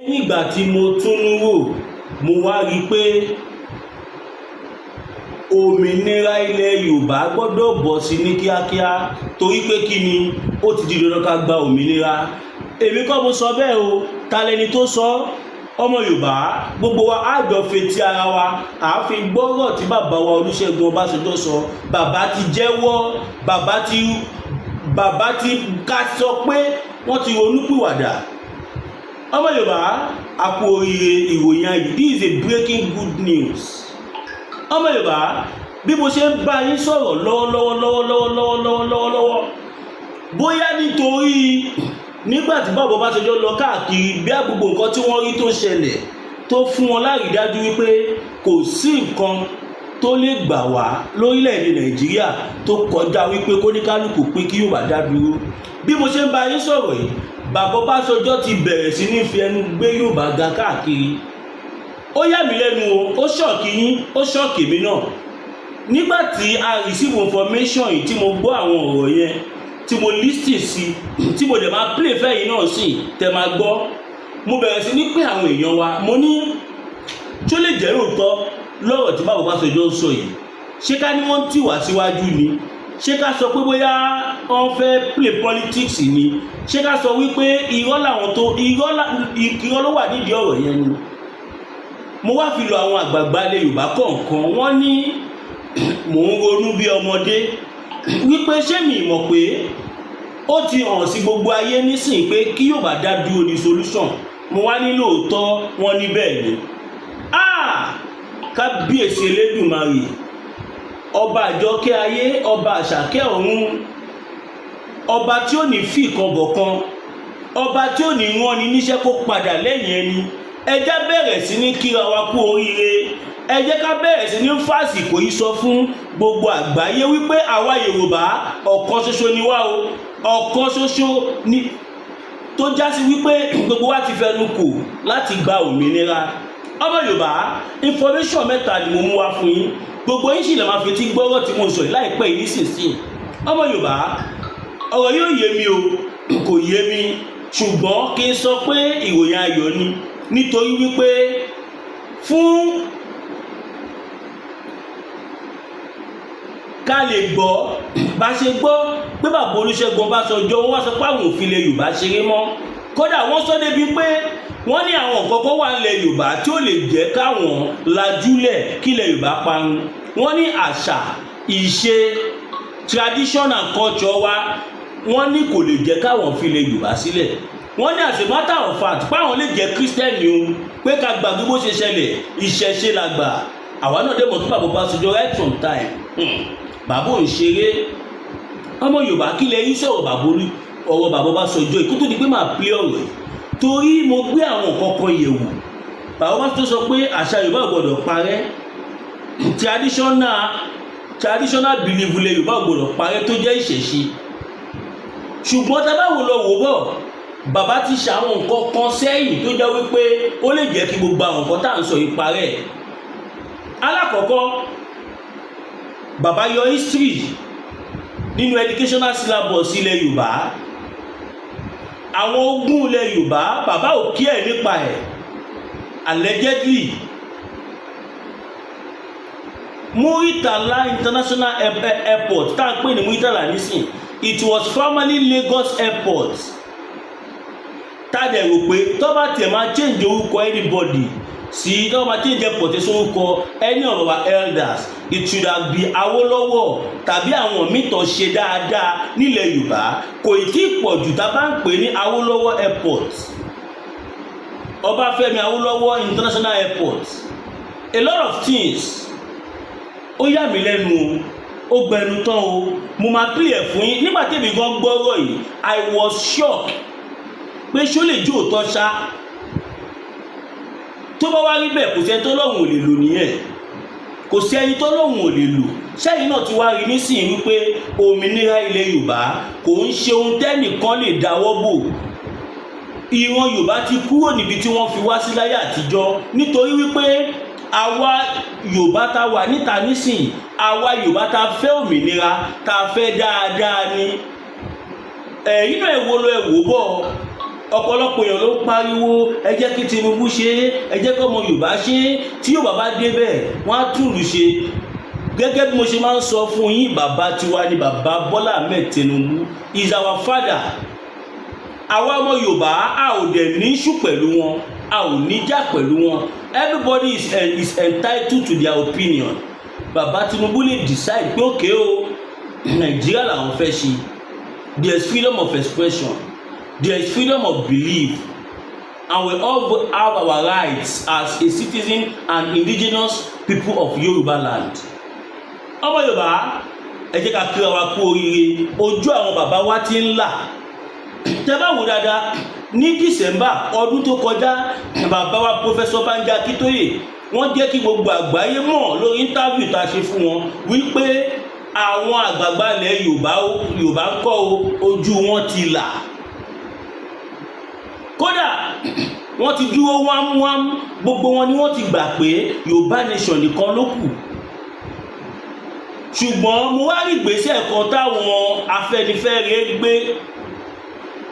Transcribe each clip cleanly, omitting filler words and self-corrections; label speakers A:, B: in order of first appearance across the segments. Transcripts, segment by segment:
A: Lẹ́yìn ìgbà tí mo túnú rò, mo wá rí i pé òmìnira ilẹ̀ Yorùbá gbọ́dọ̀ bọ̀ sí ní kíákíá, torí pé kí ni? Ó ti di dandan ká gba òmìnira. Èmi kọ́ mo sọ bẹ́ẹ̀ o. Ta lẹni tó sọ? Ọmọ Yorùbá, gbogbo wa á jọ fetí ara wa, à á fi gbọ́rọ̀ tí bàbá wa Olúṣẹ́gun Ọbásanjọ́ sọ. Bàbá ti jẹ́wọ́, bàbá ti ká sọ pé wọ́n ti ronúpìwàdà. Ọmọ Yorùbá, a kú oríire. Ìròyìn ayọ̀, this is a breaking good news. Ọmọ Yorùbá, bí mo ṣe ń bá yín sọ̀rọ̀ lọ́wọ́lọ́wọ́ lọ́wọ́lọ́wọ́ lọ́wọ́lọ́wọ́ lọ́wọ́lọ́wọ́, bóyá nítorí nígbà tí bàbá Ọbásanjọ́ lọ káàkiri, bí gbogbo nǹkan tí wọ́n rí tó ṣẹlẹ̀ tó fún wọn lárídájú wípé kò sí nǹkan tó lè gbà wá lórílẹ̀‐èdè Nàìjíríà tó kọjá wípé kóníkálukú pín kí Yorùbá dá dúró. Bí mo ṣe ń bá yín sọ̀rọ̀ yìí, bàbá Ọbásanjọ́ ti bẹ̀rẹ̀ sí ní fi ẹnu gbé Yorùbá ga káàkiri. Ó yà mí lẹ́nu o, ó shock yín, ó shock mi náà. Nígbà tí a receive information yìí, tí mo gbọ́ àwọn ọ̀rọ̀ yẹn, tí mo listen sí, tí mo dẹ̀ máa play fẹ́yìn náà sí tẹ̀ máa gbọ́, mo bẹ̀rẹ̀ sí ní pé àwọn èèyàn wa, mo ní tó lè jẹ́ òótọ́ lọ́rọ̀ tí bàbá Ọbásanjọ́ ń sọ yìí? Ṣé ká ní wọ́n ń tì wá síwájú ni? Ṣé ká sọ pé bóyá wọ́n fẹ́ play politics ni? Ṣé ká sọ wípé irọ́ làwọn tó irọ́ ló wà nídìí ọ̀rọ̀ yẹn ni? Mo wá fi lọ àwọn àgbààgbà ilẹ̀ Yorùbá kọ̀ọ̀kan. Wọ́n ní mò ń ronú bí ọmọdé, wípé ṣé mi mọ̀ pé ó ti hàn sí gbogbo ayé nísìnyí pé kí Yorùbá dá dúró ní solution. Mo wá ní lóòótọ́. Wọ́n ní bẹ́ẹ̀ ni. Ah, kábíyèsí Elédùmarè, ọba àjọkẹ́ ayé, ọba àṣàkẹ́ ọ̀run, ọba tí ò ní fi ìkan bọ̀ kan, ọba tí ò ní rán ni níṣẹ́ kó padà lẹ́yìn ẹni. Ẹ jẹ́ bẹ̀rẹ̀ sí ní kíra wa kú oríire. Ẹ jẹ́ ká bẹ̀rẹ̀ sí ní fàsìkò yìí sọ fún gbogbo àgbáyé wípé àwa Yorùbá, ọ̀kan ṣoṣo ni wá o. Ọ̀kan ṣoṣo ni tó já sí wípé gbogbo wa ti fẹnu kò láti gba òmìnira. Ọmọ Yorùbá, information mẹ́ta ni mo mú wá fún yín. Gbogbo yín sì lè máa fi etí gbọ́rọ̀ tí mo sọ yìí láìpẹ́ yìí nísinsìnyí. Ọmọ Yorùbá, ọ̀rọ̀ yóò yé mi o, kò yé mi, ṣùgbọ́n kí n sọ pé ìròyìn ayọ̀ ni, nítorí wípé fún ká lè gbọ́ bá ṣe gbọ́ pé bàbá Olúṣẹ́gun Ọbásanjọ́, wọ́n wá sọ pé àwọn ò fi ilẹ̀ Yorùbá ṣeré mọ́. Kódà wọ́n sọ débi pé wọ́n ní àwọn nǹkan kan wà nílẹ̀ Yorùbá tí ó lè jẹ́ káwọn lajúlẹ̀ kí ilẹ̀ Yorùbá parun. Wọ́n ní àṣà, ìṣe, tradition and culture wa, wọ́n ní kò lè jẹ́ káwọn fi ilẹ̀ Yorùbá sílẹ̀. Wọ́n ní as a matter of fact, páwọn lè jẹ́ Christian o, pé ká gbàgbé bó ṣe ṣẹlẹ̀, ìṣẹ̀ṣe la gbà. Àwa náà dé mọ̀ tó bàbá Ọbásanjọ́ right from time. Bàbá ò ń ṣeré. Ọmọ Yorùbá, kí lẹ rí sọ̀rọ̀ bàbá olú, ọ̀rọ̀ bàbá Ọbásanjọ́ yìí? Kó tó di pé màá play ọ̀rọ̀ yìí, torí mo gbé àwọn nǹkan kan yẹ̀wò. Bàbá Ọbásanjọ́ sọ pé àṣà Yorùbá ò gbọ́dọ̀ parẹ́, traditional belief ilẹ̀ Yorùbá ò gbọ́dọ̀ parẹ́, tó jẹ́ ìṣẹ̀ṣe. Ṣùgbọ́n tá a bá wò lọ wò bọ̀, bàbá ti ṣàwọn nǹkan kan sẹ́yìn tó jẹ́ wípé ó lè jẹ́ kí gbogbo àwọn nǹkan tá à ń sọ yìí parẹ́. Alákọ̀ọ́kọ́, bàbá yọ history nínú educational syllabus ilẹ̀ Yorùbá. Àwọn ogún ilẹ̀ Yorùbá, bàbá ò kí ẹ̀ nípa ẹ̀, allegedly. Muritala International Airport tá à ń pè ní Muritala nísìn, it was formerly Lagos Airport. Tá a dẹ̀ rò pé tó bá tiẹ̀ máa change orúkọ anybody sí, tó bá máa change airport sí orúkọ any of our elders, it should have been Awólọ́wọ̀ tàbí àwọn míì tó ṣe dáadáa nílẹ̀ Yorùbá. Kò ì tí ì pọ̀ jù tá a bá ń pè ní Awólọ́wọ̀ Airport, Ọbáfẹ́mi Awólọ́wọ̀ International Airport. A lot of things, ó yà mí lẹ́nu o, ó gbẹnu tán o. Mo máa play ẹ̀ fún yín. Nígbà tèmi gan gbọ́rọ̀ yìí, I was shocked pé ṣó lè jó òótọ́ ṣá? Tó bá wá rí bẹ́ẹ̀, kò sẹ́ni tó lọ́hùn ò lè lò nìyẹn, kò sí ẹni tó lọ́hùn ò lè lò. Sẹ́yìn náà ti wá rí nísìnyí wípé òmìnira ilẹ̀ Yorùbá kò ń ṣe ohun tẹ́nìkan lè dáwọ́ bò. Ìran Yorùbá ti kúrò níbi tí wọ́n fi wá sí láyé àtijọ́, nítorí wípé àwa Yorùbá tá wà níta nísìnyí, àwa Yorùbá tá fẹ́ òmìnira, tá fẹ́ dáadáa ni. Ẹ̀yin náà, ẹ wo lọ, ẹ wò bọ̀. Ọ̀pọ̀lọpọ̀ èèyàn ló ń pariwo, ẹ jẹ́ kí Tinubu ṣe é, ẹ jẹ́ kí ọmọ Yorùbá ṣe é. Tí Yorùbá bá débẹ̀, wọ́n á túlù ṣe. Gẹ́gẹ́ bí mo ṣe máa ń sọ fún yín, bàbá tiwa ni bàbá Bọ́lá Ahmed Tinubu, is our father. Àwa ọmọ Yorùbá, a ò dẹ̀ ní issue pẹ̀lú wọn, a ò ní jà pẹ̀lú wọn. Everybody is entitled to their opinion. Bàbá Tinubu lè decide pé okay o, Nàìjíríà làwọn fẹ́ ṣe. There is freedom of expression, there is freedom of belief, and we all have our rights as a citizen and indigenous people of Yorùbá land. Ọmọ Yorùbá, ẹ jẹ́ ká kíra wa kú oríire. Ojú àwọn bàbá wa ti ń là. Tẹ́ bá wò dáadáa, ní December ọdún tó kọjá, bàbá wa Professor Banji Akíntóyè, wọ́n jẹ́ kí gbogbo àgbáyé mọ̀ lórí interview tá a ṣe fún wọn wípé àwọn àgbààgbà ilẹ̀ Yorùbá, Yorùbá ń kọ́ o, ojú wọn ti là. Kódà wọ́n ti dúró wámúwámú. Gbogbo wọn ni wọ́n ti gbà pé Yorùbá nation nìkan ló kù. Ṣùgbọ́n mo wá rí ìgbésẹ̀ kan táwọn Afẹ́nifẹ́re gbé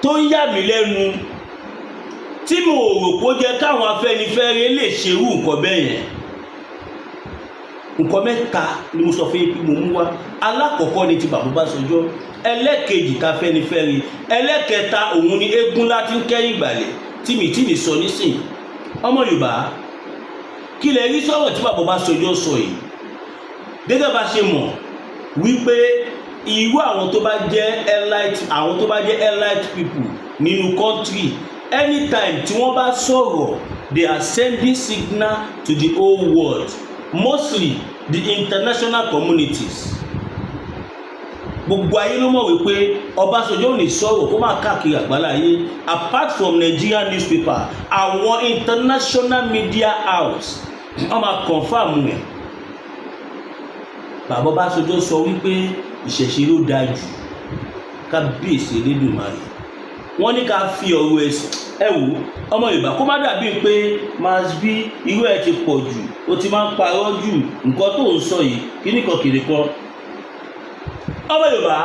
A: tó ń yà mí lẹ́nu, tí mo rò pé ó jẹ́ káwọn Afẹ́nifẹ́re lè ṣerú nǹkan bẹ́ẹ̀ yẹn. Nǹkan mẹ́ta ni mo sọ fún yín pé mo mú wá. Alákọ̀ọ́kọ́ ni ti bàbá Ọbásanjọ́, ẹlẹ́kejì tAfẹ́nifẹ́re, ẹlẹ́kẹta òun ni eégún láti ń kẹ́yìn ìgbàlẹ̀ tí mi tí mi sọ nísìn. Ọmọ Yorùbá, kí lẹ rí sọ̀rọ̀ tí bàbá Ọbásanjọ́ sọ yìí? Gẹ́gẹ́ bá ṣe mọ̀ wípé irú àwọn tó bá jẹ́ elite, àwọn tó bá jẹ́ elite people nínú country, anytime tí wọ́n bá sọ̀rọ̀, they are sending signal to the whole world, mostly the international communities. Gbogbo ayé ló mọ̀ wípé Ọbásanjọ́ ò ní sọ̀rọ̀ kó má káàkiri àgbáláyé. Apart from Nigerian newspaper, àwọn international media house, wọ́n máa confirm ẹ̀. Bàbá Ọbásanjọ́ sọ wípé ìṣẹ̀ṣe ló dáa jù. Kábíyèsí Elédùmarè! Wọ́n ní ká fi ọ̀rọ̀ ẹ̀sìn ẹ wò. Ọmọ Yorùbá, kó má dàbí pé bí irú ẹ ti pọ̀ jù, ó ti máa ń parọ́ jù, nǹkan tó ń sọ yìí, kíní kan kìnì kan. Ọmọ Yorùbá,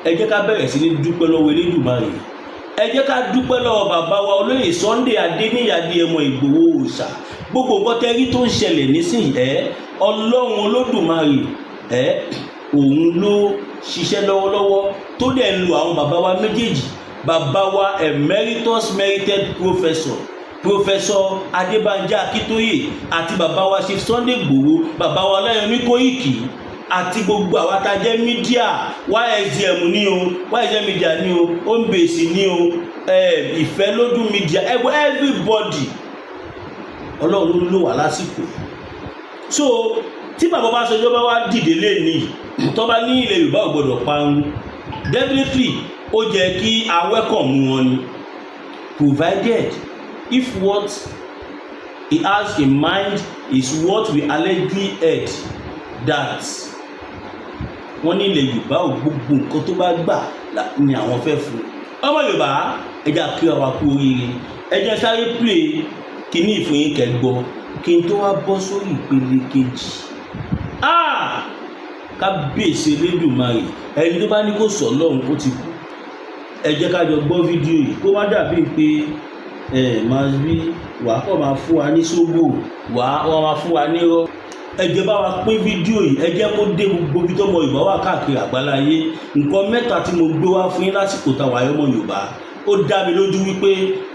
A: ẹ jẹ́ ká bẹ̀rẹ̀ sí ní dúpẹ́ lọ́wọ́ Elédùmarè. Ẹ jẹ́ ká dúpẹ́ lọ́wọ́ bàbá wa olóyè Sunday Adéníyì Adéyẹmọ Ìgbòho Òòṣà. Gbogbo nǹkan tẹ́ rí tó ń ṣẹlẹ̀ nísìnyí, ẹ Ọlọ́run Olódùmarè, ẹ òun ló ṣiṣẹ́ lọ́wọ́lọ́wọ́, tó dẹ̀ ń lo àwọn bàbá wa méjèèjì, bàbá wa emeritus merited professor, Professor Adébánjí Akíntóyè, àti bàbá wa Chief Sunday Igboho, bàbá wa Ọláyọmí Kóìkì, àti gbogbo àwa tá a jẹ́ media, YSDM ní o, YSDM media ní o, Homebase ní o, Ìfẹ́lódún media, ẹgbẹ́ everybody, Ọlọ́run ló lò wá lásìkò. So tí bàbá Ọbásanjọ́ bá wá dìde lẹ́ni tó bá ní ilẹ̀ Yorùbá ò gbọ́dọ̀ parun, definitely ó jẹ́ kí a welcome wọn ni, provided if what he has in mind is what we allegedly heard, that wọ́n ní ilẹ̀ Yorùbá ò, gbogbo nǹkan tó bá gbà ni àwọn fẹ́ fún. Ọmọ Yorùbá, ẹ jẹ́ kí wa kú oríire. Ẹ jẹ́ sáré play kíní ìfún yín kẹ́ gbọ́, kí n tó wá bọ́ sórí ìpele kejì. Ah, kábíyèsí Elédùmarè! Ẹni tó bá ní kó sọ lọ́hùn, ó ti kú. Ẹ jẹ́ ká jọ gbọ́ fídíò yìí, kó má dàbí pé ẹ máa bí wàá kọ́ máa fún wa ní sóbò, wàá wọ́n máa fún wa nírọ́. Ẹ jẹ́ bá wa pín fídíò yìí, ẹ jẹ́ kó dé gbogbo ibi tọ́mọ Yorùbá wà káàkiri àgbáláyé. Nǹkan mẹ́ta tí mo gbé wá fún yín lásìkò táwa ọmọ Yorùbá, ó dá mi lójú wípé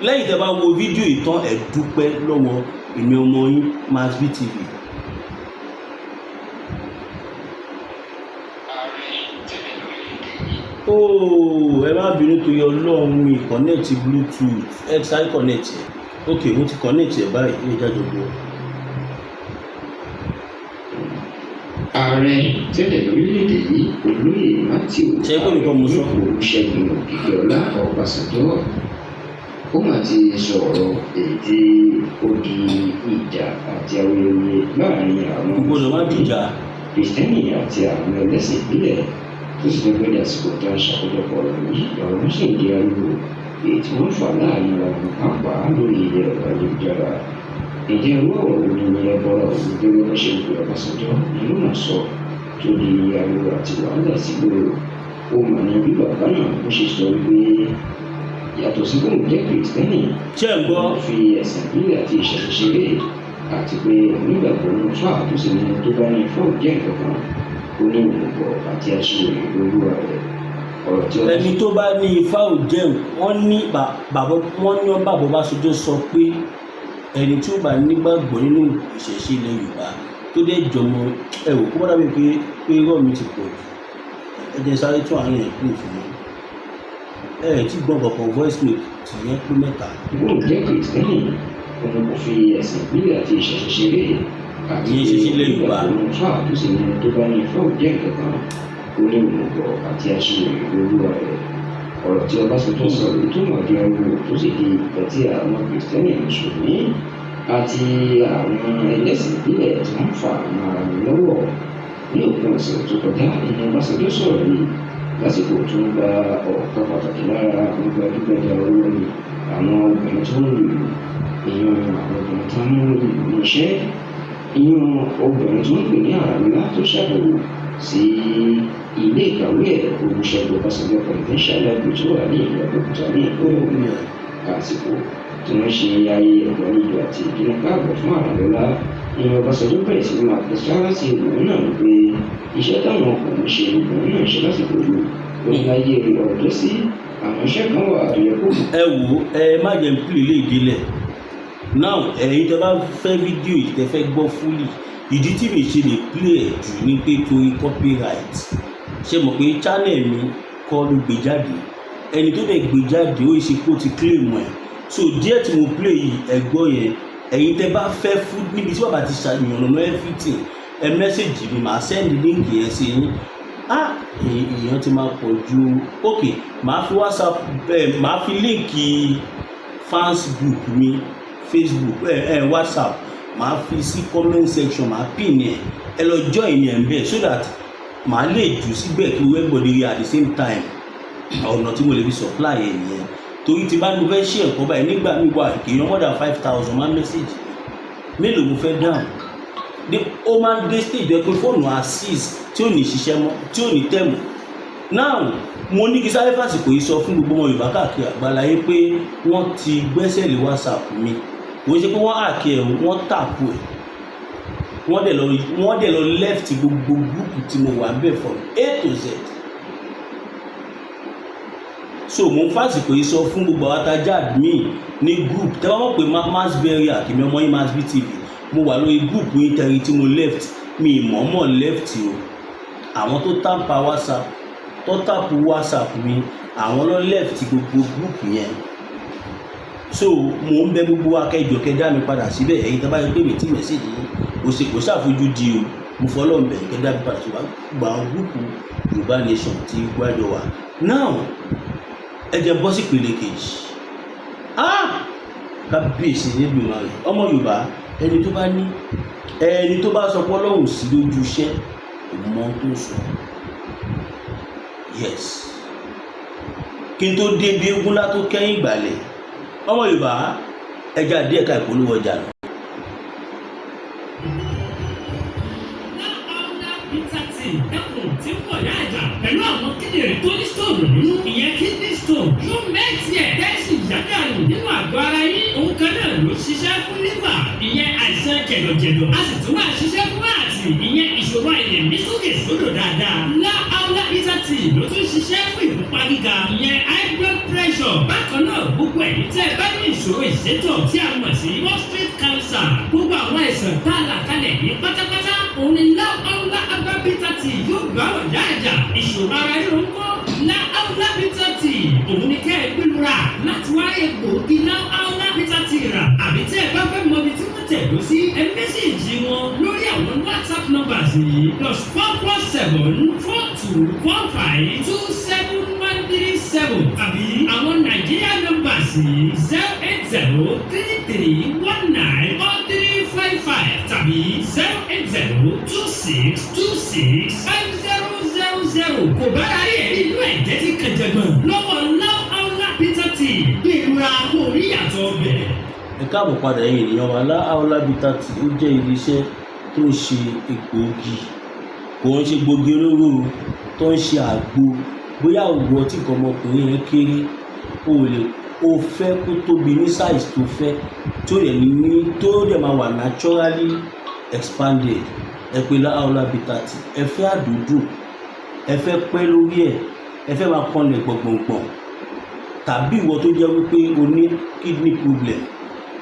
A: lẹ́yìn tẹ́ bá wo fídíò yìí tán, ẹ dúpẹ́ lọ́wọ́ èmi ọmọ yín, Masbi TV.
B: Ààrẹ tẹ́lẹ̀ lórílẹ̀‐èdè yìí.
A: Ooo, ẹ má bínú torí Ọlọ́run, mi connect Bluetooth. Ẹ sáré connect ẹ. Ok, mo ti connect ẹ báyìí, ẹ jáde gbọ́.
B: Ààrẹ tẹ́lẹ̀ lórílẹ̀‐èdè yìí, olóyè Matthew
A: Ṣé pé nǹkan mo sọ?
B: Olùṣègùn Òkìkíọlá Ọbásanjọ́, ó mà ti sọ̀rọ̀ èyí tí ó di ìjà àti awuyewuye láàrin àwọn
A: Kò gbọdọ̀ má dìjà.
B: Kìrìsìtẹ́nì àti àwọn ẹlẹ́sìn ìbílẹ̀, tó sì jẹ́ pé ní àsìkò tó ń ṣàkójọpọ̀ ọ̀rọ̀ yìí, ọ̀rọ̀ náà sì ń di ariwo èyí tí wọ́n fà láàrin ara wọn, pàápàá lórí ẹ̀rọ ayélujára. Ǹjẹ́ irú ọ̀rọ̀ wo ni ẹbọra òun gẹ́gẹ́ bó ṣe ń pe Ọbásanjọ́ ni ló máa sọ tó di ariwo àti wàhálà sígboro? Ó mà ní bí bàbá náà bó ṣe sọ wípé Yàtọ̀ sí bóun jẹ́ Kìrìsìtẹ́nì,
A: Ṣé ń gbọ́?
B: òun fi ẹ̀sìn ìbílẹ̀ àti ìṣẹ̀ṣe ṣeré, àti pé onígbàgbọ́ nínú Ifá, tó sì ní tó bá ní Ifá ò jẹ́ nǹkan kan, ó ní òmùgọ̀ àti aṣiwèrè lolúwa rẹ̀. Ọ̀rọ̀ tí
A: Ẹni tó bá ní Ifá ò jẹun, wọ́n ní bàbá, wọ́n ní bàbá Ọbásanjọ́ sọ pé ẹni tí ó bá nígbàgbọ́ nínú ìṣẹ̀ṣe ilẹ̀ Yorùbá tó dẹ̀ jọmọ ẹ wò kó bá dàbí pé irọ́ mi ti pọ̀ jù. Ẹ jẹ́ sáré tún àárín ẹ̀ pè fún mi. Ẹ ẹ̀ tí gbọ́n kankan, voice note tì yẹn pé mẹ́ta.
B: Bóun jẹ́ Kìrìsìtẹ́nì, òun kò fi ẹ̀sìn ìbílẹ̀ àti ìṣẹ̀ṣe ṣeré, àti
A: Ìyẹn ìṣẹ̀ṣe ilẹ̀ Yorùbá.
B: onígbàgbọ́ nínú Ifá, tó sì ní tó bá ní Ifá ò jẹ́ nǹkan kan, ó ní òmùgọ̀ àti aṣiwèrè lolúwa rẹ̀. Ọ̀rọ̀ tí Ọbásanjọ́ sọ yìí tó mọ̀ di ariwo, tó sì di nǹkan tí àwọn Kìrìsìtẹ́nì, Mùsùlùmí àti àwọn ẹlẹ́sìn ìbílẹ̀ tí wọ́n ń fà mọ́ ara wọn lọ́wọ́. Ní òpin ọ̀sẹ̀ tó kọjá ní Ọbásanjọ́ sọ̀rọ̀ yìí lásìkò tó ń gba ọ̀kan pàtàkì lára àwọn gbajúgbajà olórin, àwọn obìnrin tó ń lù ìyẹn, àwọn obìnrin tó ń mú ìlú ní iṣẹ́, ìyẹn obìnrin tó ń pè ní Àràmílà, tó ṣàbẹ̀wò sí ilé ìkàwé ẹ̀, Olùṣègùn Ọbásanjọ́ Presidential Library, tó wà ní ìlú Abẹ́òkúta ní ìpínlẹ̀ Ògùn. Àsìkò tí wọ́n ṣe ayẹyẹ ìgbàlejò àti ìkíni káàbọ̀ fún Àràmílà ní Ọbásanjọ́ bẹ̀rẹ̀ sí ní máa pè sára sí obìnrin náà wípé iṣẹ́ táwọn ọkùnrin ṣe, obìnrin náà ṣe lásìkò yìí. Ó ní láyé ọjọ́ sí, àwọn iṣẹ́ kan wà tó yẹ kó
A: Ẹ wò, ẹ má jẹ́ n play lè délẹ̀ now. Ẹ̀yin tẹ́ bá fẹ́ fídíò yìí, tẹ́ fẹ́ gbọ́ fully, ìdí tí mi ṣe lè play ẹ̀ jù ní pé torí copyright. Ṣe mọ̀ pé channel mi kọ́ ló gbé jáde? Ẹni tó dẹ̀ gbé jáde, ó ṣe kó ti claim ẹ̀. So díẹ̀ tí mo play yìí, ẹ gbọ́ yẹn. Ẹ̀yin tẹ́ bá fẹ́ fún níbi tí bàbá ti ṣàyànnà everything, ẹ message mi, màá send link yẹn sí yín. Ah, èèyàn ti máa pọ̀ ju. Ok, màá fi WhatsApp ẹ, màá fi link fans group mi, Facebook ẹ ẹ WhatsApp, màá fi sí comment section, màá pin ẹ. Ẹ lọ join ẹ ń so that màá lè jù síbẹ̀ kí everybody rí at the same time. Ọ̀nà tí mo lè fi supply ẹ nìyẹn, torí tí bá ní mo fẹ́ ṣe ẹ̀kọ́ báyìí, nígbà míì wà, èèyàn more than 5,000 máa message. Mélòó mo fẹ́ dáhùn? Ó máa ń dé stage ẹ pé fóònù assist tí ò ní ṣiṣẹ́ mọ́, tí ò ní tẹ̀ mọ́. Now, mo ní kí sáré fàsìkò yìí sọ fún gbogbo ọmọ Yorùbá káàkiri àgbáláyé pé wọ́n ti gbẹ́sẹ̀ lé WhatsApp mi. Kò ń ṣe pé wọ́n hack ẹ̀, wọ́n tap ẹ̀. Wọ́n dẹ̀ lọ left gbogbo group tí mo wà bẹ́ẹ̀ from A to Z. So mo ń fàsìkò yìí sọ fún gbogbo àwọn atajà admin ní group tẹ́ bá mọ̀ pé mass burial kìmí ọmọ yín, Mass BTV, mo wà lórí group yín tẹ̀rí tí mo left mi, ìmọ̀ọ́mọ̀ left o. Àwọn tó tamper WhatsApp, tó tap WhatsApp mi, àwọn ló left gbogbo group yẹn. So mo ń bẹ gbogbo akẹjọ kẹ dá mi padà síbẹ̀. Ẹ̀yin tó bá yẹ pé mi tí message yín kò ṣe kò ṣàfojú di o, mo fọlọ́ ń bẹ̀ kẹ dá mi padà síbẹ̀, gbogbo àwọn group Yorùbá Nation tí gbájọ wà. Now, ẹ jẹ́ bọ́ sí ìpele kejì. Ah, kábíyèsí Elédùmarè! Ọmọ Yorùbá, ẹni tó bá ní, ẹni tó bá sọ pé Ọlọ́run sí lójú iṣẹ́, kò mọ ohun tó ń sọ. Yes, kí n tó dé bí eégún ńlá tó kẹ́yìn ìgbàlẹ̀, ọmọ Yorùbá, ẹja díẹ̀ ká ìpolówó ọjà lọ.
C: Bitter tea ẹkùn tí ń pọ̀ yáàjà pẹ̀lú àwọn kíndìnrín tó ní stone nínú, ìyẹn kidney stone, yóò mẹ́tì ẹ̀ tẹ́sí yàgànù nínú àgọ́ ara yín. Òun kan náà ló ṣiṣẹ́ fún liver, ìyẹn àìsàn jẹ̀dọ̀jẹ̀dọ̀. A sì tún máa ṣiṣẹ́ fún àti ìyẹn ìṣòro àìlèmí sókè sódò dáadáa. Láàlá bitter tea ló tún ṣiṣẹ́ fún ìfúnpá gíga, ìyẹn high blood pressure. Bákan náà, gbogbo ẹ̀yin tẹ́ ẹ bá ní ìṣòro ìsétọ̀ tí a mọ̀ sí prostate cancer, gbogbo àwọn àìsàn tá a là kalẹ̀ yìí pátápátá, òun ni Láàlá herbal bitter tea yóò gbà wọ̀ yáàjà. Ìṣòro ara ríro ń kọ́? Láàlá bitter tea òun ni kẹ́ ẹ gbẹlura láti wá egbòogi Láàlá bitter tea rà. Àbí tẹ́ ẹ bá fẹ́ mọ ibi tí wọ́n tẹ̀dó sí, ẹ message wọn lórí àwọn WhatsApp numbers yìí: +44 7424 527137, tàbí àwọn Nàìjíríà numbers yìí: 08033194355 tàbí 08026265000. Kò bára rí ẹ̀rí inú ẹ̀jẹ̀ tí kànjẹ̀gbọ̀n lọ́wọ́ Láàlá bitter tea, gbẹ̀rura kò rí yàtọ̀ ọbẹ̀.
A: Ẹ káàbọ̀ padà, ẹ̀yin ènìyàn wa. Láàlá bitter tea, ó jẹ́ iléeṣẹ́ tó ń ṣe egbòogi, kò ń ṣe egbòogi olóró o, tó ń ṣe àgbo. Bóyá òwò tí nǹkan ọmọkùnrin yẹn kéré, o lè O fẹ́ kó tóbi ní size tó fẹ́, tó dẹ̀ ní tó dẹ̀ máa wà naturally expanded, ẹ pè Láhàólà Bitter Tea. Ẹ fẹ́ àdúdù, ẹ fẹ́ pẹ́ lórí ẹ̀, ẹ fẹ́ máa kanlẹ̀ gbọ̀ngbọ̀ngbọ̀n, tàbí ìwọ tó jẹ́ wípé o ní kidney problem,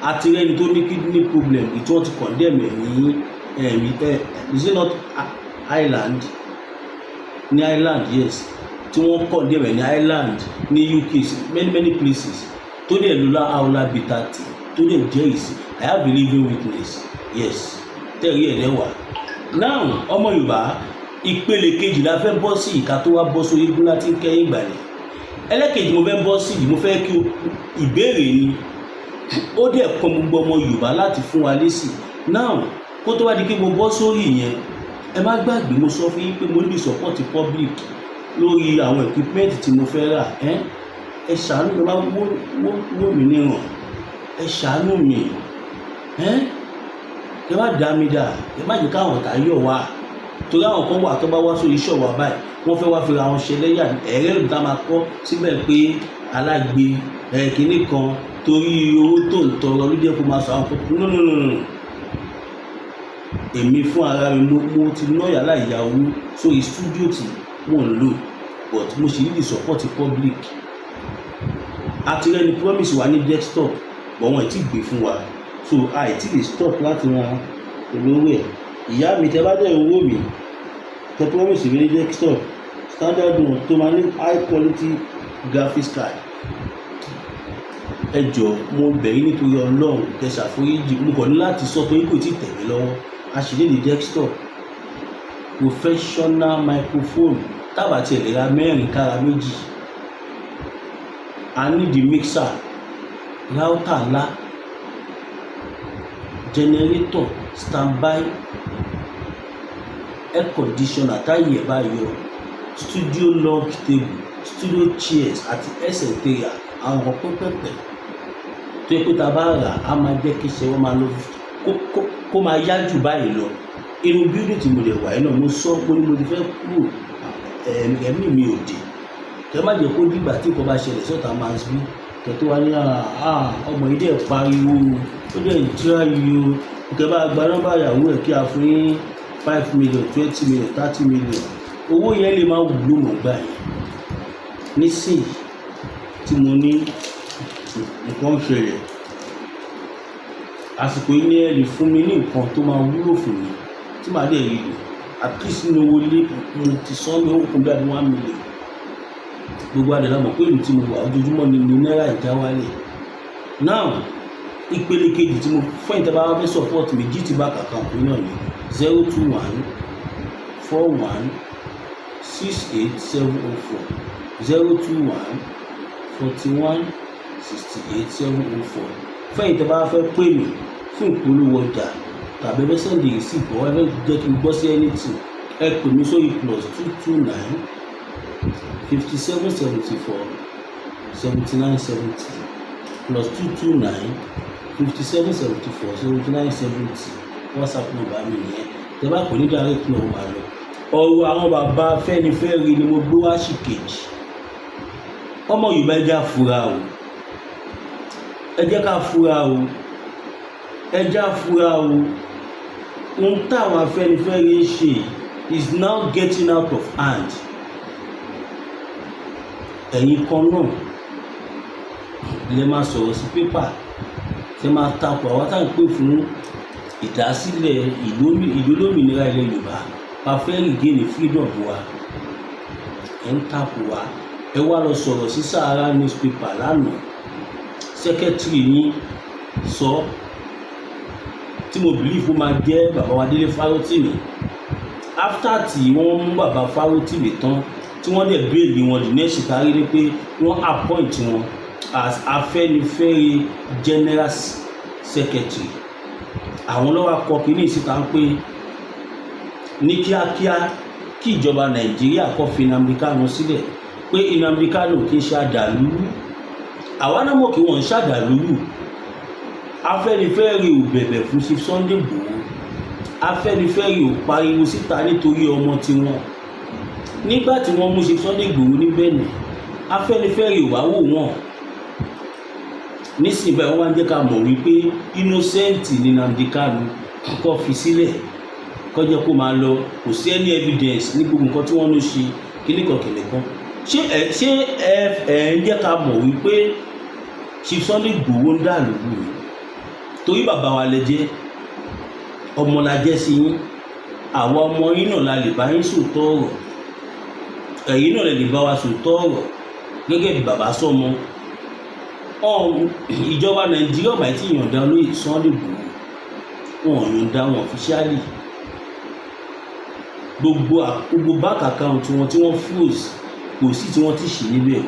A: àti rẹ́ni tó ní kidney problem ìtí wọ́n ti condemn ẹ̀ ní ẹ̀mí ẹ̀, is it not Ireland? Ní Ireland, yes, tí wọ́n condemn ẹ̀ ní Ireland, ní UK, many many places, tó dẹ̀ lo Láhàólà Bitter Tea, tó dẹ̀ jẹ́rìí sí. I have a living witness, yes, tẹ̀rí ẹ̀ lẹ́wà. Now, ọmọ Yorùbá, ìpele kejì la fẹ́ bọ́ sí, ìka tó wá bọ́ sórí eégún láti kẹ́yìn ìgbàlẹ̀. Ẹlẹ́kejì mo fẹ́ bọ́ sí yìí, mo fẹ́ kí ìbéèrè ni, ó dẹ̀ kan gbogbo ọmọ Yorùbá láti fún wa lésì. Now, kó tó wá di kí mo bọ́ sórí yẹn, ẹ má gbàgbé, mo sọ fún yín pé mo ní support public lórí àwọn equipment tí mo fẹ́ rà. Ẹ ẹ ṣàánú mi, má wó wó mí níran, ẹ ṣàánú mi, ẹ ẹ má dá mi dà, ẹ má jẹ́ káwọn ọ̀tá yọ̀ wá, torí àwọn kan wà tó bá wá sórí iṣẹ́ wa báyìí, wọ́n fẹ́ wá fi ra wọn ṣe lẹ́yà. Ẹ̀rẹ́ ló dá máa kọ́ síbẹ̀ pé alágbe ẹ̀ kínní kan, torí owó tó ń tọrọ ló jẹ́ kó máa sọ àwọn kókó. No, no, no, no, èmi fún ara mi, mo ti ná yàrá ìyàwó sórí studio tí mò ń lò, but mo sì need the support public. Àti rẹni promise wa ní desktop, but wọn ì tí gbé fún wa, so a ì tí lè stop láti ran olówó ẹ̀. Ìyá mi, tẹ bá dẹ̀ owó mi, tẹ promise mi ní desktop standard one tó máa ní high quality graphics card, ẹ jọ, mo bẹ̀ yín nítorí Ọlọ́run, kẹ́ ṣàforíjì. Mo kàn ní láti sọ torí kò tí ì tẹ̀ mí lọ́wọ́. A sì ní desktop, professional microphone, tábà tiẹ̀ lè ra mẹ́rin kára méjì, a ní the mixer, router ńlá, generator, standby air conditioner táyì ẹ̀ bá yọ, studio long table, studio chairs àti etc, àwọn nǹkan pẹ́pẹ́pẹ́ tó yẹ pé tá a bá rà á, máa jẹ́ kí iṣẹ́ wọn máa lọ kó máa yá jù báyìí lọ. Inú building tí mo lè wà yìí náà, mo sọ pé mo ti fẹ́ kúrò, ẹ̀mí mi ò dé. Kẹ má jẹ́ kó dìgbà tí nǹkan bá ṣẹlẹ̀ sọ́tà máa ń bí kẹ tó wá ní ọmọ yìí dẹ̀ pariwo, ó dẹ̀ ń tíráyé o. Kẹ bá gba nọ́mbà ìyàwó ẹ̀ kí a fún yín 5 million, 20 million, 30 million, owó yẹn lè má wúlò mọ́ gbà yẹn. Nísìnyí tí mo ní nǹkan ń ṣẹlẹ̀, àsìkò yìí ní ẹ lè fún mi ní nǹkan tó máa wúlò fún mi tí màá dẹ̀ rí lò. At least nínú owó ilé mo ti sọ ní ó kún bí i 1 million. Gbogbo adé la mọ̀ pé ìlú tí mo wà, ojoojúmọ́ ni náírà ìjà wálẹ̀. Now, ìpele kejì tí mo fún ìtẹ́ bá wá fẹ́ support mi, GT Bank account mi náà ní 0214168704, 0214168704. Fún ìtẹ́ bá wá fẹ́ pè mí fún ìpolówó ọjà tàbí ẹ fẹ́ send receipt or ẹ fẹ́ jẹ́ kí n gbọ́ sí anything, ẹ pè mí sórí +229 57 74 79 70, +229 57 74 79 70. WhatsApp number mi nìyẹn. Tẹ bá pè ní direct náà, máa lọ. Ọ̀rọ̀ àwọn bàbá Afẹ́nifẹ́re ni mo gbé wá sí kejì. Ọmọ Yorùbá, ẹ jẹ́ á fura o, ẹ jẹ́ ká fura o, ẹ jẹ́ á fura o. Ohun táwọn Afẹ́nifẹ́re ń ṣe is now getting out of hand. Ẹ̀yin kan náà lè máa sọ̀rọ̀ sí pépà tẹ máa takò àwọn táwọn pè fún ìdásílẹ̀ ìlú olómìnira ilẹ̀ Yorùbá, pa fẹ́ regain freedom wa. Ẹ̀ ń takò wá. Ẹ wá lọ sọ̀rọ̀ sí Sahara newspaper lánàá, secretary yín sọ, tí mo believe ó máa jẹ́ bàbá wa Délé Fárótìmí. After tí wọ́n mú bàbá Fárótìmí tán, tí wọ́n dẹ̀ bail wọn, the next kárí ni pé wọ́n appoint wọn as Afẹ́nifẹ́re general secretary. Àwọn lọ́wọ́ akọ kínní síta ń pé ní kíákíá kí ìjọba Nàìjíríà kó fi Nnamdi Kanu sílẹ̀, pé Nnamdi Kanu kì í ṣe àdàlúrú. Àwa náà mọ̀ kí wọ́n ń ṣàdàlúrú. Afẹ́nifẹ́re ò bẹ̀bẹ̀ fún Chief Sunday Igboho. Afẹ́nifẹ́re ò pariwo síta nítorí ọmọ tiwọn. Nígbà tí wọ́n mú Chief Sunday Igboho ní Benin, Afẹ́nifẹ́re ò wá wò wọ́n. Nísìnyí báyìí, wọ́n wá ń jẹ́ ká mọ̀ wípé innocent ni Nnamdi Kanu, kó fi sílẹ̀, kó jẹ́ kó máa lọ, kò sí any evidence ní gbogbo nǹkan tí wọ́n ló ṣe kíníkan kìnìkan. Ṣé ẹ ń jẹ́ ká mọ̀ wípé Chief Sunday Igboho ń dà lóru ni? Torí bàbá wa lẹ jẹ́, ọmọ la jẹ́ sí yín. Àwa ọmọ yín náà la lè bá yín sòótọ́ ọ̀rọ̀, ẹ̀yin náà lè bá wa sòótọ́ ọ̀rọ̀ gẹ́gẹ́ bí bàbá sọ́mọ. Ọ̀hún ìjọba Nàìjíríà ọ̀bà tí yọ̀ǹda olóyè Sunday Igboho, wọn ò yọ̀ǹda wọn officially. Gbogbo bank account wọn tí wọ́n froze, kò sí tí wọ́n ti ṣì níbẹ̀ o.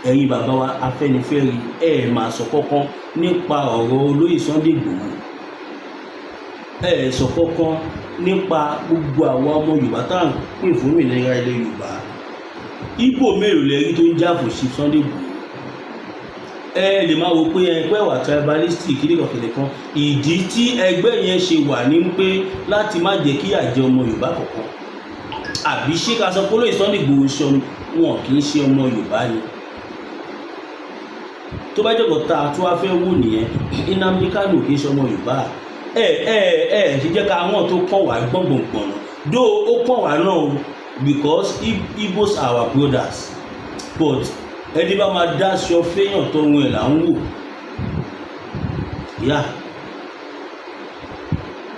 A: Ẹ̀yin bàbá wa Afẹ́nifẹ́re, ẹ ẹ̀ máa sọ kọ́kọ́ nípa ọ̀rọ̀ olóyè Sunday Igboho, ẹ ẹ̀ sọ kọ́kọ́ nípa gbogbo àwọn ọmọ Yorùbá tá à ń pè fún òmìnira ilẹ̀ Yorùbá. Ìgbò mélòó lẹ rí tó ń jà fún Chief Sunday Igboho? Ẹ lè máa wo pé ẹ pẹ́ wà tribalistic kíníkan kìnìkan. Ìdí tí ẹgbẹ́ yẹn ṣe wà ní pé láti má jẹ́ kí àjẹ ọmọ Yorùbá kọ̀ọ̀kan. Àbí ṣé ká sọ pé olóyè Sunday Igboho ṣe wọn kì í ṣe ọmọ Yorùbá ni? Tó bá jẹ́ kó tá a tó wá fẹ́ wò nìyẹn, Nnamdi Kanu kì í ṣe ọmọ Yorùbá. Ẹ ṣe jẹ́ ká àwọn tó kàn wá gbọ̀ngbọ̀ngbọ̀n dó, ó kàn wá náà o, because Igbos are our brothers, but ẹni bá máa dáṣọ fẹ́yàn tọrun ẹ̀ là ń wò yá.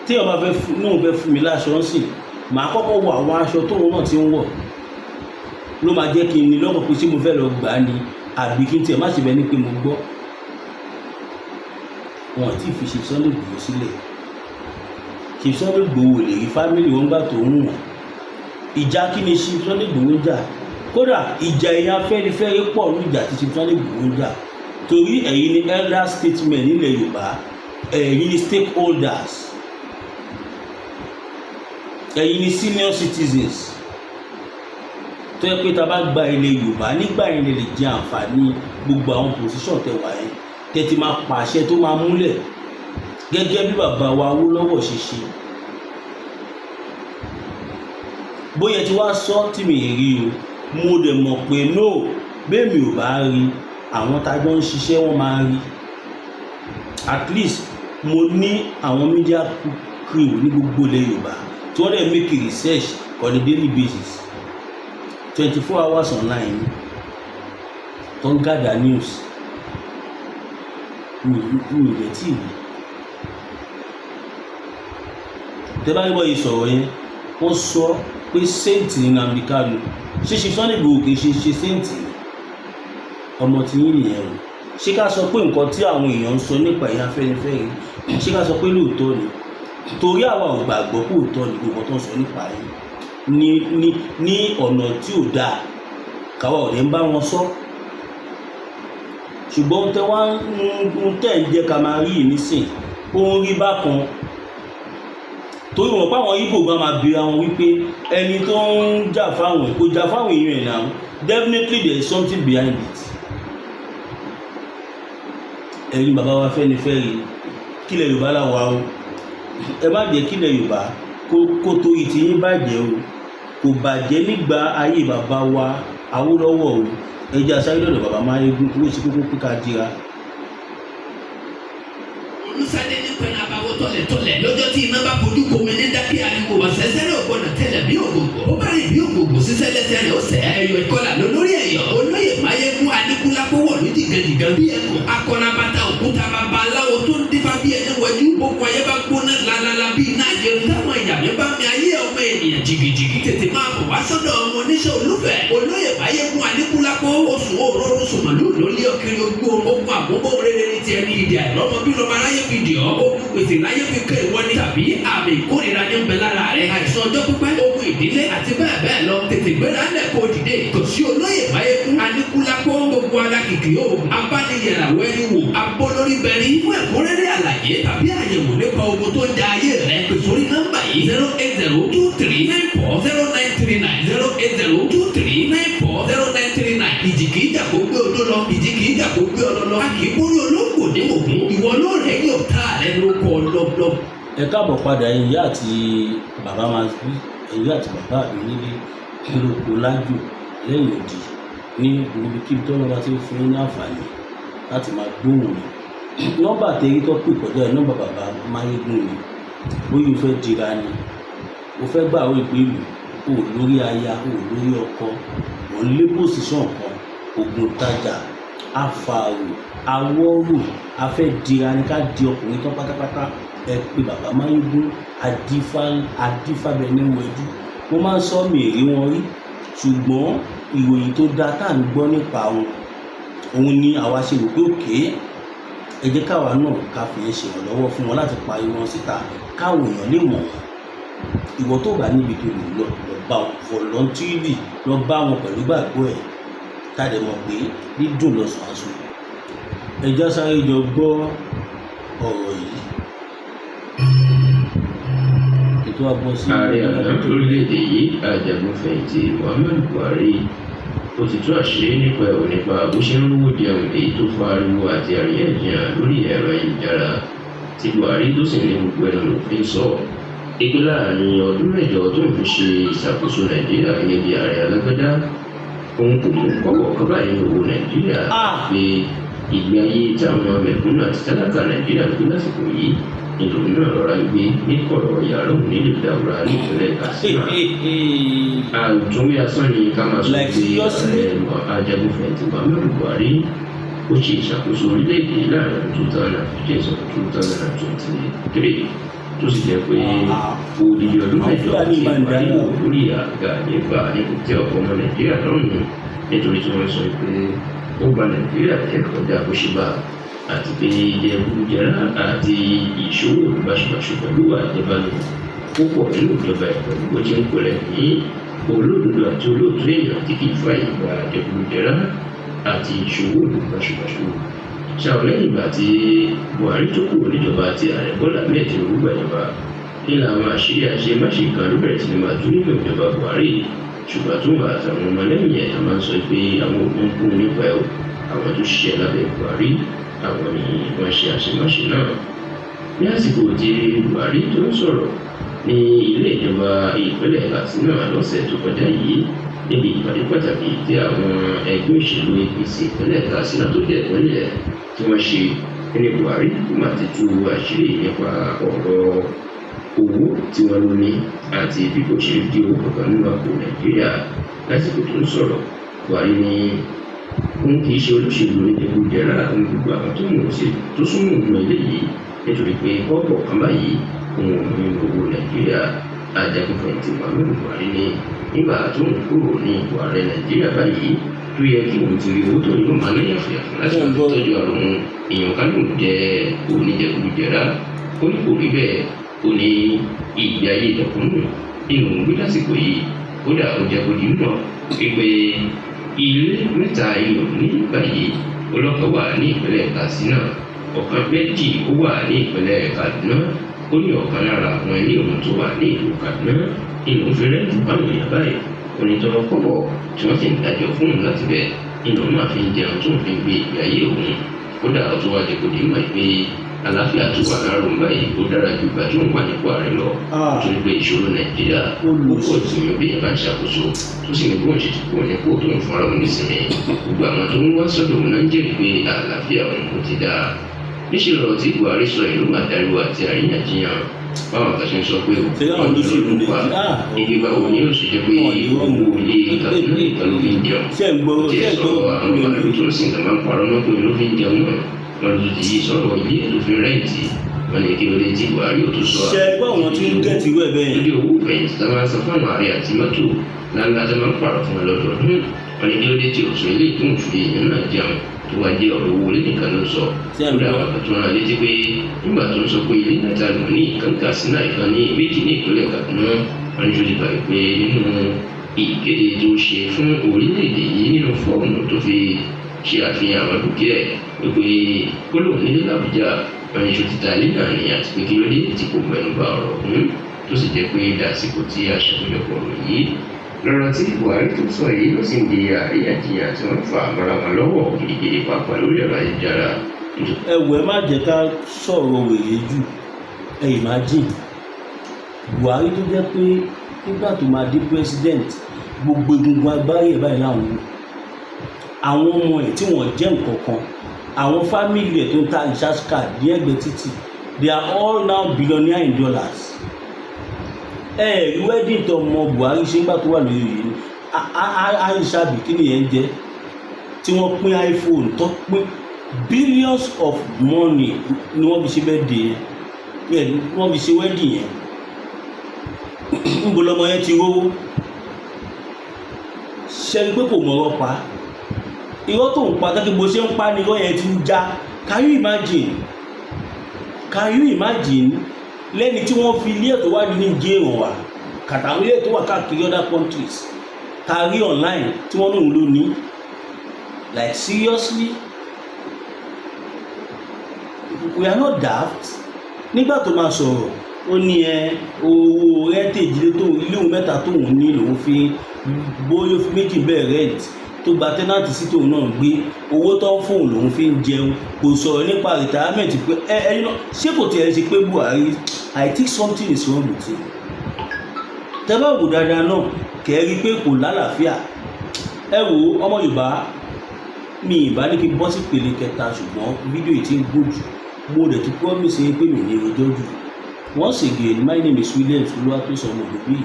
A: Téèyàn bá fẹ́ fún náà, fẹ́ fún mi láṣọ ń sìn, màá kọ́kọ́ wọ àwọn aṣọ tóun náà ti ń wọ̀, ló máa jẹ́ kí n ní lọ́kàn pé ṣé mo fẹ́ lọ gbà á ni, àbí kí n tiẹ̀ má ṣe bẹ́ẹ̀ ni pé mo gbọ́. Wọn ti fi Chief Sunday Igboho sílẹ̀. Chief Sunday Igboho lè rí family wọn gbà tó ń wọ̀n. Ìjà kí ni Chief Sunday Igboho ń jà? Kódà ìjà èèyàn Afẹ́nifẹ́re pọ̀ ní ìjà tí Chief Sunday Igboho ń jà, torí ẹ̀yin ni elder statesmen nílẹ̀ Yorùbá, ẹ̀yin ni stakeholders, ẹ̀yin ni senior citizens tó yẹ pé tá a bá gba ilẹ̀ Yorùbá nígbà yẹn lè jẹ àǹfààní gbogbo àwọn position tẹ wà yẹn, tẹ ti máa pàṣẹ tó máa múlẹ̀ gẹ́gẹ́ bí bàbá wa Awólọ́wọ̀ ṣe ṣe. Bóyá tí wàá sọ tí mi rí o, mo dẹ̀ mọ̀ pé no, bẹ́ẹ̀ mi ò bá rí, àwọn tájọ́ ń ṣiṣẹ́ wọ́n máa rí. At least mo ní àwọn media crew ní gbogbo ilẹ̀ Yorùbá tí wọ́n dẹ̀ make research on a daily basis, 24 hours online tó ń gather news. Mi ò dẹ̀ tí ì rí. Tẹ́ bá rí bọ́ yìí sọ̀rọ̀ yẹn, wọ́n sọ pé saint ní Nnamdi Kanu. Ṣé ṣe Sunday Igboho kì í ṣe saint ni? Ọmọ tí yín nìyẹn o. Ṣé ká sọ pé nǹkan tí àwọn èèyàn ń sọ nípa ẹ̀yà Afẹ́nifẹ́re, ṣé ká sọ pé lóòótọ́ ni? Torí àwa ò gbàgbọ́ pé òótọ́ ni gbogbo tó ń sọ nípa yín ní ọ̀nà tí ò dáa, káwa ò ní bá wọn sọ. Ṣùgbọ́n tẹ wá ń tẹ̀ ń jẹ́ ká máa rí yìí nísìn, ó ń rí bákan, torí wọn pa àwọn Ìgbò gan máa bi àwọn wípé ẹni tó ń jà fáwọn kò jà fáwọn èèyàn ẹ̀ náà. Definitely there is something behind it. Ẹ̀yin bàbá wa Afẹ́nifẹ́re, kílẹ̀ Yorùbá là wà o. Ẹ má jẹ́ kílẹ̀ Yorùbá kó torí tí yín bàjẹ́ o. Kò bàjẹ́ nígbà ayé bàbá wa Awólọ́wọ̀ o. Ẹ jẹ́ asáré lọ́dọ̀ bàbá Máyégún tó ṣe kókó pé ká jíra.
D: Olùsádé ní pẹ̀lú abawọ́ tọ̀lẹ̀tọ̀lẹ̀ lọ́jọ́ tí iná bá fojú komi ní dákẹ́ ariwo ọ̀sẹ̀sẹ̀rẹ̀ ògbọ́nà tẹ̀lẹ̀ bí ògògò ó bá rìn bí ògògò sísẹ́ lẹ́sẹ̀ rẹ̀ ó sẹ̀ ẹ̀yọ ìkọlà lórí ẹ̀yọ̀. Olóyè Máyégún Aníkúlápó wọ̀ ní jìgànjìgàn bí ẹkùn akọ́nabata òkúta, bàbá aláwo tó ń dífá bí ẹni wọjú. Gbogbo ayé bá gbóná lalala bí iná jẹun, táwọn ìyàmí bá mi ayé ọmọ ènìyàn jìgìjìgì, tètè máa bọ̀ wá sọ́dọ̀ ọmọ oníṣẹ́ olúfẹ́ olóyè Máyégún Aníkúlápó. Oṣù òróró sùmọ̀lú lórí ọkiri ojú oorun, ogun àmúbọ̀ rere ní tiẹ̀ ní ìdí àìrọ́mọ bí lọ́mọ aráyé fi dì ọ́, ogun gbèsè láyé fi kẹ́ ìwọ ni, tàbí àmì ìkórìíra ní bẹ lára rẹ̀, àìsàn ọjọ́ pípẹ́, ogun ìdílé àti bẹ́ẹ̀ bẹ́ẹ̀ lọ. Tètè gbéra ńlẹ̀ kó dìde kò sí olóyè Máyégún Aníkúlápó. Gbogbo ara kìkì oògùn abániyẹ̀ràwọ̀ ẹni wò abólórí bẹ̀rí. Fún ẹ̀kúnrẹ́rẹ́ àlàyé tàbí àyẹ̀wò nípa ogun tó ń ja ayé rẹ̀, pè sórí nọ́mbà yìí: 08023940939, 08023940939. Ìjì kìí jà kó gbé odó lọ, ìjì kìí jà kó gbé ọlọ lọ, a kìí borí olóńgbò ní ògún. Ìwọ ló rẹ̀ yóò tá rẹ ló kọ lọ́lọ́.
A: Ẹ káàbọ̀ padà, ìyá àti bàbá máa bí ìyá àti bàbá mi nílé lóko lájò lẹ́yìn òdì ní ibikíbi tó lọ́ba tí ń fún yín ní àǹfààní. Láti máa gbóhùn mi, nọ́mbà tẹ́rí tó pè kọjá ẹ̀, nọ́mbà bàbá Máyégún ni. Bóyá o fẹ́ dira ni, o fẹ́ gbà ó ìgbélú, o ò lórí aya, o ò lórí ọkọ, ò ń lé position kan, oògùn tajà, afààrò, awọ́rò, a fẹ́ dira ni, ká di ọkùnrin tán pátápátá, ẹ pé bàbá Máyégún adífá, adífábẹ́ni wẹ̀jú. Mo máa ń sọ, mi èrí wọn rí, ṣùgbọ́n ìròyìn tó dáa tá à ń gbọ́ nípa wọn, òun ni àwa ṣe rò pé òkè, ẹ jẹ́ káwa náà ká fi yẹn ṣèrànlọ́wọ́ fún wọn láti pariwo wọn síta, káwọn èèyàn lè mọ̀ wọ́n. Ìwọ tó bá níbi tó lè lọ, lọ bá wọn voluntarily, lọ bá wọn pẹ̀lú gbàgbọ́ ẹ̀, tá a dẹ̀ mọ̀ pé dídùn lọ́sàn án sùn. Ẹ já sáré jọ gbọ́ ọ̀rọ̀ yìí, ètò àbọ̀ sí.
B: Ààrẹ àná lórílẹ̀‐èdè yìí, ajagunfẹ̀yìntì Muhammadu Buhari, ó ti tú àṣírí nípa ẹ̀wò nípa bó ṣe ń rówó jẹun, èyí tó fa ariwo àti àríyànjiyàn lórí ẹ̀rọ ayélujára, tí Buhari tó sì ní gbogbo ẹnu ló fi ń sọ ipe láàrin ọdún 8 tó ń fi ṣe ìṣàkóso Nàìjíríà gẹ́gẹ́ bí ààrẹ alágbádá, òun kò mú kọ́bọ̀ kan báyìí ní owó Nàìjíríà, pé ìgbé ayé táwọn mẹ̀kúnnù àti tálákà Nàìjíríà ń gbé lásìkò yìí, ìlú náà rọra gbé ní kọ̀rọ̀ yàrá òun nílùú Daura nípínlẹ̀ Katsina. Àtúnwí asán ni ká máa sọ
A: Like,
B: pé
A: seriously?
B: Ààrẹ ajagunfẹ̀yìntì Muhammadu Buhari ó ṣe ìṣàkóso orílẹ̀-èdè láàrin ọdún 2015 sí 2023, tó sì jẹ́ pé odidi ọdún
A: Àwọn
B: 8
A: Fúlàní
B: tí
A: máa ń
B: Buhari
A: dáná.
B: wò lórí àga nípa ní kò tẹ́ ọ̀pọ̀ ọmọ Nàìjíríà lọ́rùn, nítorí tí wọ́n sọ pé ó ba Nàìjíríà jẹ́ kọjá bó ṣe bá, àti pé jẹgúdújẹrá àti ìṣòwò báṣubàṣu pẹ̀lú àjẹbánu púpọ̀ nínú ìjọba ẹ̀, pẹ̀lú bó ti ń pẹ̀lẹ́ ní olódodo àti olóòtú èèyàn tí kì í fa ìwà jẹgúdújẹrá àti ìṣòwò báṣubàṣu. Ṣàwọn lẹ́yìn ìgbà tí Buhari tó kúrò níjọba àti ààrẹ Bọ́lá Ahmed Tinubu gbàjọba ní làwọn àṣírí àṣemáṣe kan ló bẹ̀rẹ̀ sí ní máa tú nínú ìjọba Buhari, ṣùgbọ́n tó wà àtàwọn ọmọlẹ́yìn ẹ̀ tó máa ń sọ pé àwọn òun kún nípa ẹ̀ o, àwọn tó ṣiṣẹ́ lábẹ́ Buhari, àwọn ni wọ́n ṣe àṣemáṣe náà. Ní àsìkò tí Buhari tó ń sọ̀rọ̀ ní ilé ìjọba ìpínlẹ̀ Katsina lọ́sẹ̀ tó kọjá yìí, níbi ìpàdé pàtàkì tí àwọn ẹgbẹ́ òṣèlú APC ìpínlẹ̀ Katsina tó jẹ́ ìpínlẹ̀ tí wọ́n ṣe ní, Buhari tó máa ti tú àṣírí nípa ọ̀rọ̀ owó tí wọ́n lò ní àti bí kò ṣe di owó kankan nínú àpò Nàìjíríà. Lásìkò tó ń sọ̀rọ̀, Buhari ní òun kì í ṣe olóṣèlú oníjẹkújẹrá, òun gbogbo àwọn tó mọ̀ sí tó súnmọ́ òun eléyìí, nítorí pé kọ́bọ̀ kan báyìí òun ò mú nínú owó Nàìjíríà. Ajagunfẹ̀yìntì Muhammadu Buhari ní nígbà tó ń kúrò ní ipò ààrẹ Nàìjíríà báyìí, tó yẹ kí òun ti rí owó tó yóò máa ná yàfùyàfù láti máa fi tọ́jú àrùn èèyàn ká lóun jẹ oníjẹkújẹrá, ó ní kò rí bẹ́ẹ̀. Ó ní ìgbé ayé ìdọ̀kúnnù nínú òun gbé lásìkò yìí. Kódà, ó jẹ́ kó di mọ̀ wípé ilé mẹ́ta ìlú ní báyìí, ọlọ́kan wà ní ìpínlẹ̀ Katsina, ọ̀kan méjì ó wà ní ìpínlẹ̀ Kaduna. Ó ní ọ̀kan lára àwọn ilé òun tó wà ní ìlú Kaduna ìlú ń fi rent báwọn èèyàn báyìí, onítọ̀rọ̀ kọ́bọ̀ tí wọ́n sì ń dájọ́ fún òun láti bẹ̀ nínú máa fi ń jẹun tó ń fi gbé ìgbé ayé òun. Kódà, ó tún wá jẹ́ kó di mọ̀ pé àlàáfíà tó wà lára òun báyìí, ó dára ju ìgbà tó ń wà nípò ààrẹ lọ, torí pé ìṣòro Nàìjíríà ó pọ̀ jù yàn bí yẹn bá ń ṣàkóso, tó sì ní bóun ṣe ti kúrò nípò tó ń fúnra òun nísìnyí, gbogbo àwọn tó ń wá sọ́dọ̀ òun náà ń jẹ́rìí pé àlàáfíà òun kò ti dáa. Níṣẹ́ lọ̀rọ̀ tí Buhari sọ ìlú máa dariwo àti àríyànjiyàn, báwọn kan ṣe ń sọ pé
A: Ṣé àwọn olóṣèlú Nàìjíríà
B: ibi báwo ni yóò ṣe jẹ́ pé owó ilé Kaduna nìkan ló fi ń jẹun?
A: Ṣé ń gbọ́?
B: Tí
A: Ṣé
B: ẹ
A: ń gbọ́?
B: sọ̀rọ̀ àwọn màálù tó ń sìn tó máa ń parọ́ mọ́ pé ló fi ń jẹun náà, wọn ló ti yí sọ̀rọ̀ ilé tó fi rent. Wọn ní kí ló dé tí Buhari ò tó sọ
A: Ṣé gbọ́ àwọn tí ń gẹ̀tì irú ẹ̀ bẹ́ẹ̀?
B: lórí owó ìfẹ̀yìntì tá máa ń san fún àwọn ààrẹ àti mọ́tò ńláńlá tó máa ń pààrọ̀ fún wọn lọ́dọọdún, wọn ní kí ló dé tí òsùn ilé tó ń fi èèyàn náà jẹun, tó wá jẹ́ ọ̀rọ̀ owó ilé nìkan ló sọ?
A: Ṣé ń
B: Kódà,
A: gbọ́?
B: àwọn kan tó rán létí pé nígbà tó ń sọ pé ilé mẹ́ta ló ní, ìkan Katsina, ìkan ní méjì ní ìpínlẹ̀ Kaduna, wọn ní tó ti gbàgbé pé nínú ìkéde tó ṣe fún orílẹ̀-èdè yìí, nínú fọ́ọ̀mù tó fi ṣe àfihàn àwọn dúkìá ẹ̀, wípé kó lóun nílé l'Àbújá, wọn ní tó ti ta ilé náà ní, àti pé kí ló dé tí kò mẹ́nu bà ọ̀rọ̀ ọ̀hún, tó sì jẹ́ pé dàsìkò tí a ṣàkójọpọ̀ ọ̀rọ̀ yìí, lọ́rọ̀ tí Buhari tó sọ yìí ló sì ń di àríyànjiyàn tí wọ́n fà mọ́ra wọn lọ́wọ́ gidigidi, pàápàá lórí ẹ̀rọ ayélujára.
A: Ẹ wò, ẹ má jẹ́ ká sọ̀rọ̀ wèrè jù. Ẹ imagine Buhari tó jẹ́ pé nígbà tó máa dé president, gbogbo egungun agbárí ẹ̀ báyìí láwọn wò, àwọn ọmọ ẹ̀ tí wọ́n jẹ́ nǹkan kan. Àwọn family ẹ̀ tó ń ta recharge card ní ẹgbẹ́ títì, they are all now billionaire in dollars. Ẹ rí wedding tó ọmọ Buhari ṣe ńgbà tó wà lórí yìí, Aisha bí kí nìyẹn jẹ́, tí wọ́n pín iPhone, tó pín billions of money ni wọ́n fi ṣe birthday yẹn, wọ́n fi ṣe wedding yẹn. Níbo lọmọ yẹn ti rówó? Ṣẹ́ni pé kò mọ̀rọ̀ pa, irọ́ tó ń pa gẹ́gẹ́ bó ṣe ń pa ni irọ́ yẹn ti ń já. Can you imagine? Can you imagine? Lẹ́ni tí wọ́n fi ilé ẹ̀tọ́ wá ní ìjẹ́ ìrànwá wá kàtàwọn ilé ẹ̀tọ́ wà káàkiri other countries kárí online tí wọ́n lòun ló ní. Like, seriously, we are not daft. Nígbà tó máa sọ̀rọ̀, ó ní ẹ owó rentage ilé tó ilé òun mẹ́ta tóun ní lòun fi bóyá ó fi méjì bẹ́ẹ̀ rent, tó gba tenant sí, tóun náà gbé, owó tó ń fóun lòun fi ń jẹun. Kò sọ̀rọ̀ nípa retirement pé ẹ ẹ ṣé kò tiẹ̀ ṣe pé Buhari, I think something is wrong with him. Tẹ́ bá wò dáadáa náà, kẹ́ ẹ rí i pé kò lálàáfíà. Ẹ wo, ọmọ Yorùbá, mi ìbá ní kí n bọ́ sí ìpele kẹta, ṣùgbọ́n fídíò yìí ti ń gùn jù. Mo dẹ̀ ti promise yín pé mi ní rojọ́ jù. Once again, my name is Williams Olúwatósìn Ọmọdébíyì,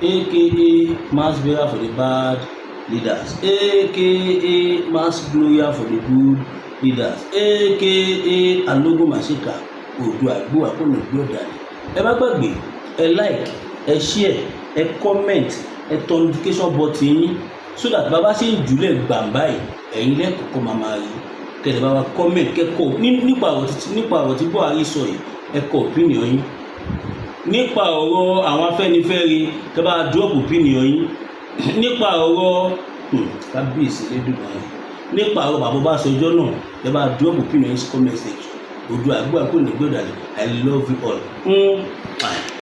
A: aka Mass Bearer for the bad leaders, aka Mass Gloria for the good leaders, aka Alogun Masika Oòduà gbówà kó nà gbé ọ̀dàlẹ̀. Ẹ má gbàgbé, ẹ like, ẹ share, ẹ comment, ẹ turn notification button yín so that bàbá ṣe ń jùlẹ̀ gbàǹbá yìí, ẹ̀yin lẹ́kọ̀ọ́kọ́ máa máa rí. Kẹ̀lẹ́ bá wa comment, kẹ́kọ̀ọ́ nípa ọ̀rọ̀ tí Buhari sọ yìí. Ẹ kọ opinion yín nípa ọ̀rọ̀ àwọn Afẹ́nifẹ́re. Kẹ́ bá drop opinion yín nípa ọ̀rọ̀ kábíyèsí lẹ́dùnmáà, nípa ọ̀rọ̀ bàbá Ọbásanjọ́ náà. Kẹ́ bá drop opinion yín sí comment section. Oòduà àgbà kò ní gbọ́dọ̀. I love you all.